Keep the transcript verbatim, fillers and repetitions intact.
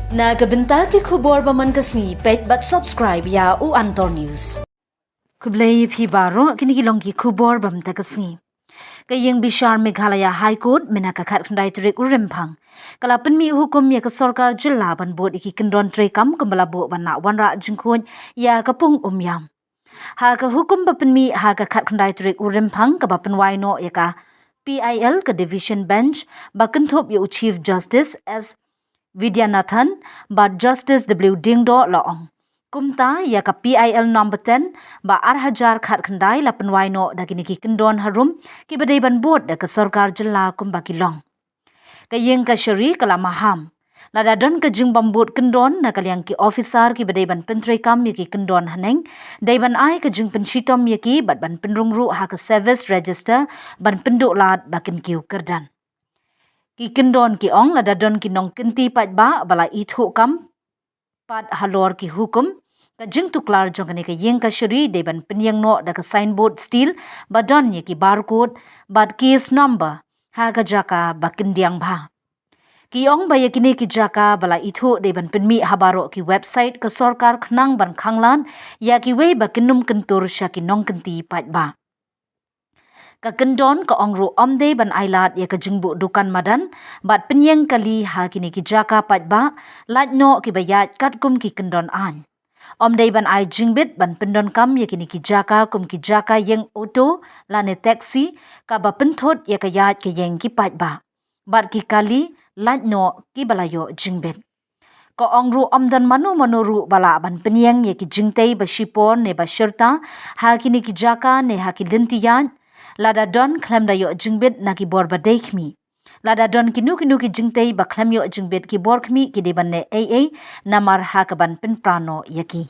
Na ka bynta ki khubor ba man ka sngi, peit bad subscribe ïa u Antor News. Khublei phi baroh, kine ki long ki khubor ba mynta ka sngi. Ka ïing bishar Meghalaya High Court mynne ka khatkhyndai tarik u Rymphang ka la pynmih hukum ïa ka sorkar jylla ban bud ïa ki kyndon treikam kumba la buh ban lah wanrah jingkhuid ïa ka pung Umïam. Ha ka hukum ba pynmih ha ka khatkhyndai tarik u Rymphang kaba pynwai noh ïa ka P I L ka Division Bench ba kynthup ïa u Chief Justice S Vidyanathan bad Justice W Diengdoh la ong, kumta ïa ka P I L number ten ba ar hajar khatkhyndai la pynwai noh da kine ki kyndon harum kiba dei ban bud da ka sorkar jylla kumba ki long. Ka ïing kashari ka la maham, lada don ka jingbym bud kyndon na ka liang ki officer kiba dei ban pyntreikam ïa ki kyndon haneng, dei ban ai ka jingpynshitom ïa ki bad ban pynrung ruh ha ka service register ban pynduh lad ba kin kiew kyrdan. Ki kyndon ki ong lada don ki nongkynti paidbah ba la ithuh kam pat halor ki hukum, ka jingtuklar jong kane ka ïing kashari dei ban pynïeng noh da ka signboard steel ba don ïa ki barcode bad case number ha ka jaka ba kyndiang bha. Ki ong ba ïa kine ki jaka ba la ithuh dei ban pynmih ha baroh ki website ka sorkar khnang ban khanglad ïa kiwei ba kin ym kyntur sha ki nongkynti paidbah. Ka kyndon ka ong ruh ym dei ban ailad ïa ka jingbuh dukan madan bad pynïeng kali ha kine ki jaka paidbah, lait noh kiba ïaid katkum ki kyndon aiñ. Ym dei ban ai jingbit ban pyndonkam ïa kine ki jaka kum ki jaka ïeng auto lane taxi, kaba pynthut ïa ka ïaid ka ïeng ki paidbah. Bad ki kali lait noh kiba la ïoh jingbit. Ka ong ruh ym don mano mano ruh ba lah ban pynïeng ïa ki jingtei ba shipor ne ba shirta ha kine ki jaka ne ha ki lynti ïaid, lada don khlem da ïoh jingbit na ki bor ba dei khmih. Lada don kino kino ki jingtei ba khlem ïoh jingbit, ki bor khmih ki dei ban leh ei ei namar ha kaban pynpra noh ïa ki.